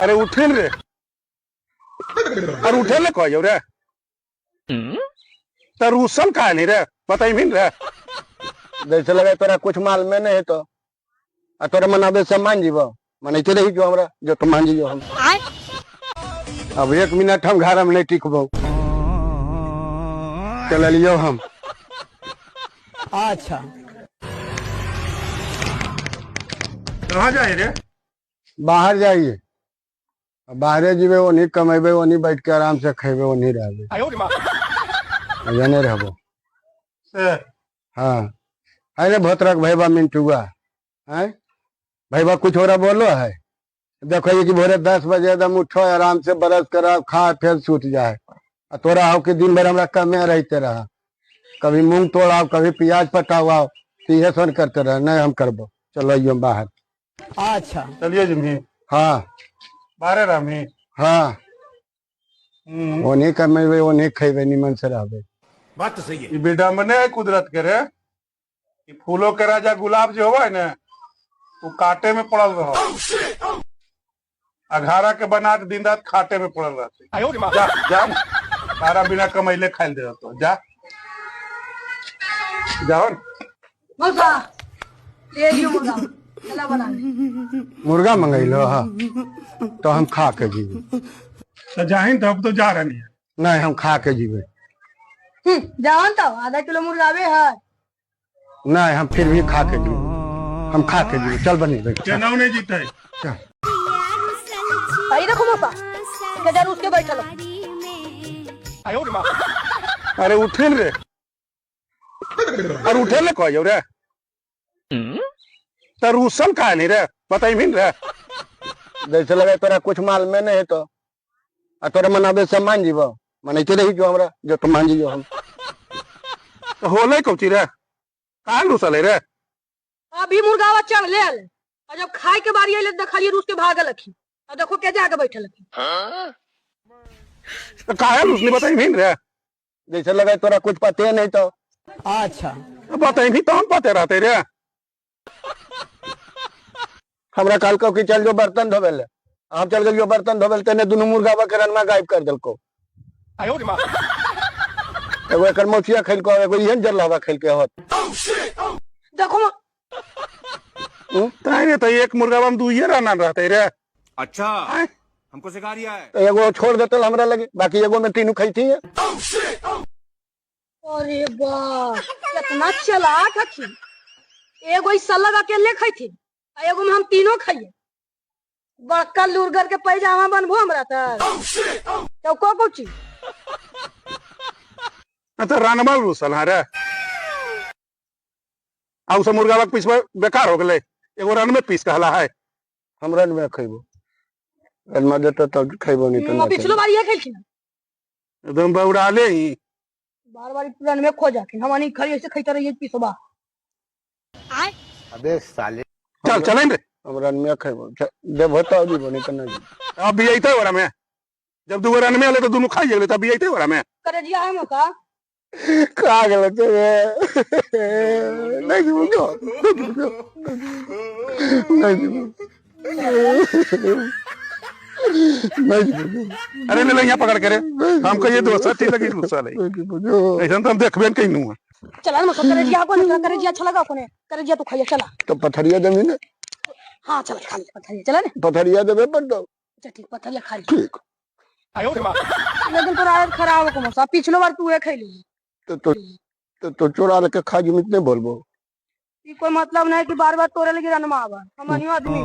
अरे उठिन रे, अरे उठे ले कहियो रे। त रूसल काहे नहीं रे, बताइबिन रे? जैसे लगे तोरा कुछ मालूमे नहीं है तो आ तोरा मनाबे से मान जीबो, मनैते रही जो हमरा जो तो मान जीबो हम। अब एक मिनट हम घर में नहीं टिकबो, चलियो हम। अच्छा। कहाँ जाए रे? बाहर जाइए, बाहरे जीवे, ओनी कमेबे, ओनी बैठ के आराम से खेबे, ओनी रहबे, जाने रहबो। से? हाँ, अरे भतरक भैबा मिंटुआ है भैबा, कुछ हो रहा बोलो है। देखो ये कि भोरे 10 बजे एकदम उठो, आराम से ब्रश करो, खा, फिर सूत जाए। आ तोरा हो कि दिन भर हमरा कमे रहते रहा, कभी मूंग तोड़ाओ, कभी प्याज पटाओ, तो इहे सन करते रहे। नहीं हम करबो, चलो अइयो बाहर। अच्छा। चलिए जिम्मी। हाँ। बाहरे रहमी। हाँ। ओनी कमेबे, ओनी खेबे, निमन से रहबे। बात तो सही है। ई विडम्बने है कुदरत के रे, ई फूलों के राजा गुलाब जो होवा है ने, वो कांटे में पड़ल रहो, अघारा के बना के दिन रात खाटे में पड़ल रहते। जा जा, तारा बिना कमैले खाइल दे तो जा, जाओ। मौसा ले लियो मुर्गा, चला बना ले। मुर्गा मंगैलो? हाँ, तो हम खा के जीवे। तो जाहिन तो अब तो जा रही है। नहीं, हम खा के जीवे। जाओ तो आधा किलो मुर्गा आवे है। नहीं, हम फिर भी खा के जीवे, हम खा के जीवे। चल बनी बैठ। केनाऊ नहीं जीते। चल। आई देखो मौसा केदार उसके बैठल। अरे उठिन रे, अरे उठे ले कहियो रे। त रूसल काहे नहीं रे, बताइबिन रे? जैसे लगे तोरा कुछ मालूमे नहीं है तो आ तोरा मनाबे से मान जीबो, मनैते रही जो हमरा जो तो मान जीबो हम। तो होले कौची रे, काहे रूसल है रे? अभी मुर्गावा चढ़ ले आले, और जब खाए के बारी आइले देखलिए रूस के भागल हखी, और देखो के जाके बैठल हखी। तो काहे रूसनी, बताइबिन रे? जैसे लगे तोरा कुछ पते नहीं तो। अच्छा। तो बताइबी तो हम पते रहते रे। हमरा काल को कि चल जो बर्तन धोबे ले, हम चल गेलियो बर्तन धोबे ले, तेने दुनू मुर्गा बकरन में गायब कर देलको। एगो एकर मौसिया खेलको, एगो इहन जरलहवा खेलके होत। देखो ताई रे, तो एक मुर्गा हम दुइये रहना रहते रे। अच्छा, आय। हमको सिखा रिया है। तो एगो छोड़ देतल हमरा लगे, बाकी एगो में तीनू खैती है। अरे वाह, कितना चालाक हखी। एगो ई सलग अकेले खैथी आ एगो में हम तीनों खाइए। बड़का लुरगर के पैजामा बनबो हमरा तर तो को कोची। तो रानबल रूसल हाँ रे, आ उ सब मुर्गा के पीस बेकार हो गेलै, एगो रन में पीस कहला है। हम रन में खैबो, रन में देतो तब खैबो, नहीं तो नहीं। पिछलो बार ये खेलखिन। एकदम बौराले ही। बार बार रन में खो जाखिन, हम अनी खाली ऐसे खैते रहिए पिसबा। अबे साले। चल चलें रे। हम रन में खैबो, देबो तो जीबो, नहीं तो नहीं जीबो। अब भी अइते ओरा में, जब दूगो रन में आले तो दुनू खाई गेलै, तब भी अइते ओरा में। करे जिया है मौका। खा गेलो ते नहीं जीबो, नहीं जीबो, नहीं जीबो, नहीं जीबो। अरे ले ले यहाँ पकड़ के रे, हम कहिए दोसर चीज लगी दूसरा ले। नहीं जीबो जो। ऐसा तो हम देखबे न कहीं है। चला ना मौसा, करे जिया को ना करे जिया अच्छा लगा कोने करे जिया तू खाइए चला। तो पथरिया देबी ने? हां चला खा ले पथरिया, चला ने। पथरिया देबे पर दो। अच्छा ठीक, पथरिया खा ले। ठीक। लेकिन तोरा आदत खराब हो मौसा, पिछलो बार तू खैली। तो तो तो, तो चोरा के खा जिम इतने बोलबो। ई कोई मतलब नहीं कि बार बार तोरे लगी रनमा आवा, हम अनियो आदमी।